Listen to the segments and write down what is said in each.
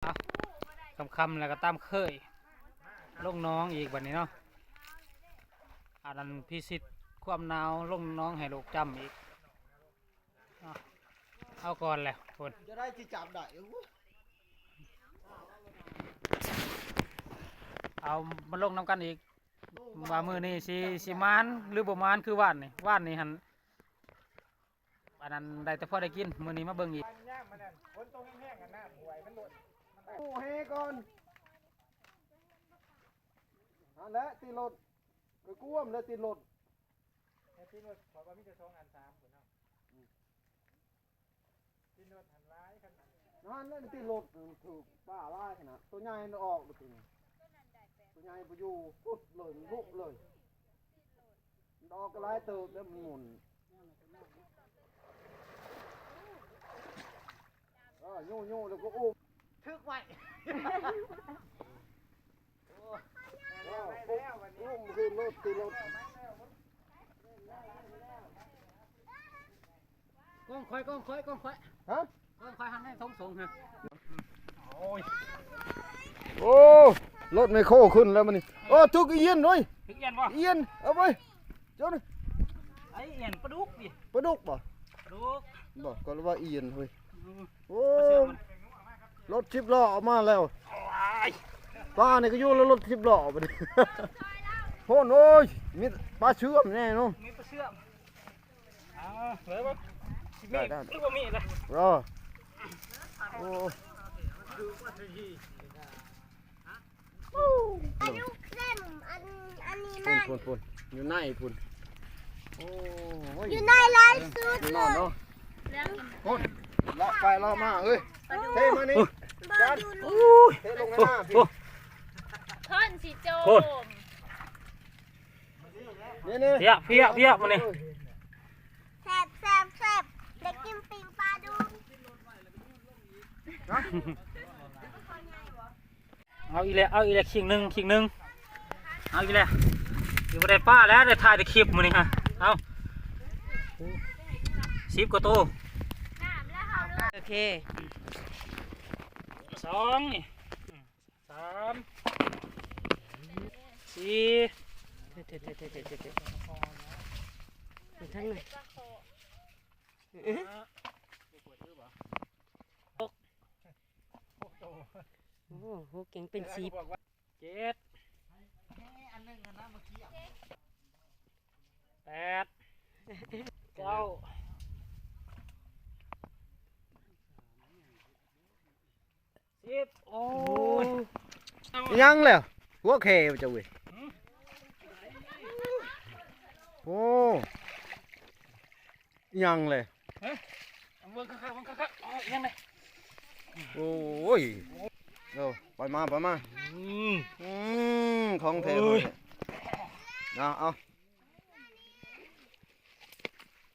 ເອົາ ຄ່ຳໆແລ້ວກໍຕາມເຄີຍ ລົງໜອງອີກບັດນີ້ເນາະ. ອັນນັ້ນພິຊິດຄວາມໜາວ ລົງໜອງໃຫ້ລູກຈຳອີກເນາະ. ເອົາກ່ອນແຫຼະພຸ້ນ ຈະໄດ້ຊິຈັບໄດ້. ເອົາມາລົງນຳກັນອີກ ວ່າມື້ນີ້ຊິ ຊິໝານຫຼືບໍ່ໝານຄືວານນີ້. ວານນີ້ຫັ້ນ ອັນນັ້ນໄດ້ແຕ່ພໍໄດ້ກິນ ມື້ນີ້ມາເບິ່ງອີກ. ຍາມມັນນັ້ນ ຝົນຕົກແຮງໆ ອັນນ້ຳຫ້ວຍມັນລົ້ນ ໂອ້ ແຮ່ກ່ອນ ຫັ້ນແຫຼະ ຕິດລົດ ໄປກວມແລ້ວຕິດລົດ ແຕ່ຕິດລົດ ເພາະວ່າມີແຕ່ສອງອັນສາມພຸ້ນເນາະ. ອືມ ຕິດລົດຫັ້ນຫຼາຍຂະໜາດ ຫັ້ນແຫຼະ ຕິດລົດ ຖືກປາຫຼາຍຂະໜາດ ໂຕໃຫຍ່ມັນອອກ ໂຕໃຫຍ່ບໍ່ຢູ່ ພຸດເລີຍ ມັນບຸບເລີຍ. ດອກກໍຫຼາຍເຕີບແລ້ວ ມັນໝຸ່ນ ເອີ ໂຍໂຍແລ້ວກໍອຸ້ມ ຖືກໄວ້ ໂອ້ ອຸ້ມຂຶ້ນລົດ ຂຶ້ນລົດ. ກ້ອງຂ້ອຍ ກ້ອງຂ້ອຍ ກ້ອງຂ້ອຍ ຮະ ກ້ອງຂ້ອຍຫັ້ນ ໃນຖົງສົງຫັ້ນ. ໂອ້ຍ ໂອ້ ລົດແມກໂຄຂຶ້ນແລ້ວມື້ນີ້. ໂອ້ ຖືກອີ່ຫຍັງເວີຍ ຖືກອີ່ຫຍັງບໍ່ ອີ່ຫຍັງ ເອົາໄວ້ ເຈົ້ານີ້ ໄອ້ອີ່ຫຍັງ ປາດຸກຕິ ປາດຸກບໍ່ ປາດຸກບໍ່ ກໍວ່າອີ່ຫຍັງເວີຍ. ອືມ ໂອ້ ປາເຊື່ອມມັນ ລົດສິບລໍ້ເອົາມາແລ້ວ. ໂອ້ຍ ປານີ້ກໍຢູ່ແລ້ວ ລົດສິບລໍ້ບັດນີ້ ໂພນ ໂອ້ຍ ມີປາເຊື່ອມແນ່ເນາະ ມີປາເຊື່ອມ. ອ່າ ເລີຍບໍ່ ໄດ້ ໄດ້ ຫຼືບໍ່ມີລະ ເອີ ໂອ້ ປາດຸກເຄັມ ອັນ ອັນນີ້ມັນ ພຸ້ນ ພຸ້ນ ຢູ່ໃນພຸ້ນ. ໂອ້ຍ ຢູ່ໃນຫຼາຍສຸດເລີຍເນາະ ພຸ້ນ ເລາະໄປເລາະມາເອີຍ ເທມານີ້ ຈານ ໂອ້ຍ ເທລົງໃນນ້ຳພີ້ ໂອ້ ເພິ່ນຊິໂຈມ ນີ້ໆ ເພຍ ເພຍ ເພຍ ມື້ນີ້ ແຊບ ແຊບ ແຊບ ໄດ້ກິນປີ້ງປາດຸກ. ເອົາອີກແລ້ວ ເອົາອີກແລ້ວ ຄີງໜຶ່ງ ຄີງໜຶ່ງ ເອົາອີກແລ້ວ ຊິບໍ່ໄດ້ປາແລ້ວ ໄດ້ຖ່າຍແຕ່ຄລິບມື້ນີ້ຮະ. ເອົາ ສິບກວ່າໂຕ ໂອເຄ ສອງນີ້ ສາມ ສີ່ ເດັດໆໆໆ ໄປທາງນັ້ນ ຫ້າ ຫົກ ໂອ້ ຫົກ ຍັງເປັນສິບ ເຈັດ ແປດ ເກົ້າ ສິບ ໂອ້ຍ ອີ່ຫຍັງແລ້ວ ຫົວແຂ້ເຈົ້າເວີຍ ໂອ້ ອີ່ຫຍັງແລ້ວ ເບິ່ງຄັກໆ ເບິ່ງຄັກໆ ໂອ້ຍ ອີ່ຫຍັງແລ້ວ ໂອ້ຍ ເອົາ ໄປມາ ໄປມາ ອືມ ອືມ ຂອງແທ້ ໂອ້ຍ ເອົາ ເອົາ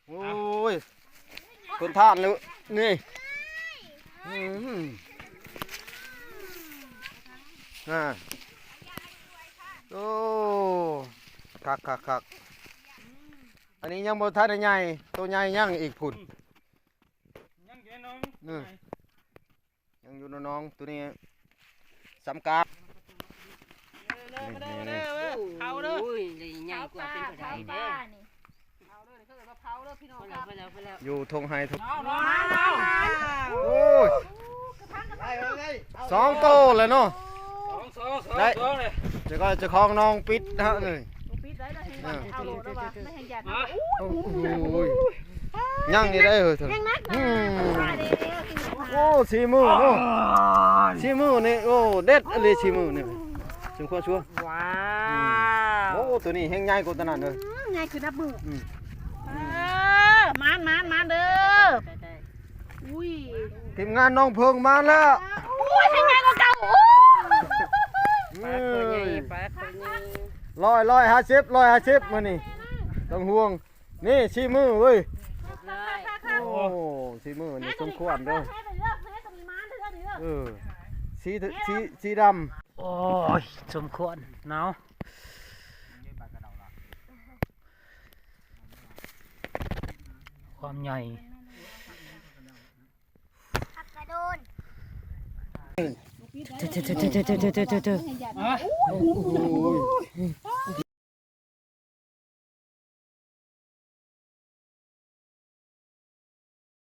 ໂອ້ຍ ເພິ່ນທານແລ້ວນີ້ ອືມ ອ່າ ໂອ້ ຄັກໆໆ ອັນນີ້ຍັງບໍ່ທັນໄດ້ໃຫຍ່ ໂຕໃຫຍ່ຍັງອີກພຸ້ນ ຍັງຢູ່ໃນໜອງ ເອີ ຍັງຢູ່ໃນໜອງ ໂຕນີ້ສຳການ ເດີ ມາເດີ ມາເດີ ເຜົາເດີ ໂອ້ຍ ໃຫຍ່ກວ່າເປັນປານໃດເດີ ເຜົາເດີ ນີ້ເຂົາເອີ້ນວ່າເຜົາເດີ ພີ່ນ້ອງ ພໍແລ້ວ ພໍແລ້ວ ພໍແລ້ວ ຢູ່ທົ່ງໄຮ່ທົ່ງ ເອົາ ເອົາ ໂອ້ຍ ສອງໂຕແລ້ວເນາະ ສອງ ສອງ ສອງ ໄດ້ ສອງເລີຍ ເຈົ້າຂອງ ເຈົ້າຂອງໜອງປິດນະນີ້ ບໍ່ປິດໄດ້ ໄດ້ແຮງເອົາໂລດແລ້ວວ່າ ໄດ້ແຮງ ໂອ້ຍ ໂອ້ຍ ຍັງນີ້ໄດ້ເຮີ້ຍ ແຮງໜັກ ອືມ ໂອ້ ສີມືເນາະ ສີມືນີ້ ໂອ້ ເດັດອີ່ຫຼີ ສີມືນີ້ ສົມຄວນຊວນ ວ້າວ ໂອ້ ໂຕນີ້ແຮງໃຫຍ່ກວ່າໂຕນັ້ນເດີ ອືມ ໃຫຍ່ຂຶ້ນນັບມື້ ອືມ ເອີ ມານໆໆເດີ ອຸ້ຍ ທີມງານນ້ອງເພິ່ງມາແລ້ວ ໂອ້ຍ ແຮງໃຫຍ່ກວ່າເກົ່າ ໂອ້ ປາໂຄໃຫຍ່ ປາໂຄໃຫຍ່ ຮ້ອຍ ຮ້ອຍຫ້າສິບ ຮ້ອຍຫ້າສິບ ມື້ນີ້ ຕ້ອງຫ່ວງ ນີ້ ສີມືເວີຍ ໂອ້ ສີມືນີ້ສົມຄວນເດີ ເອີ ສີ ສີ ສີດຳ ໂອ້ຍ ສົມຄວນ ໜາວ ຄວາມໃຫຍ່ ຜັກກະໂດນ ເທີໆໆໆໆ ຮະ ໂອ້ຍ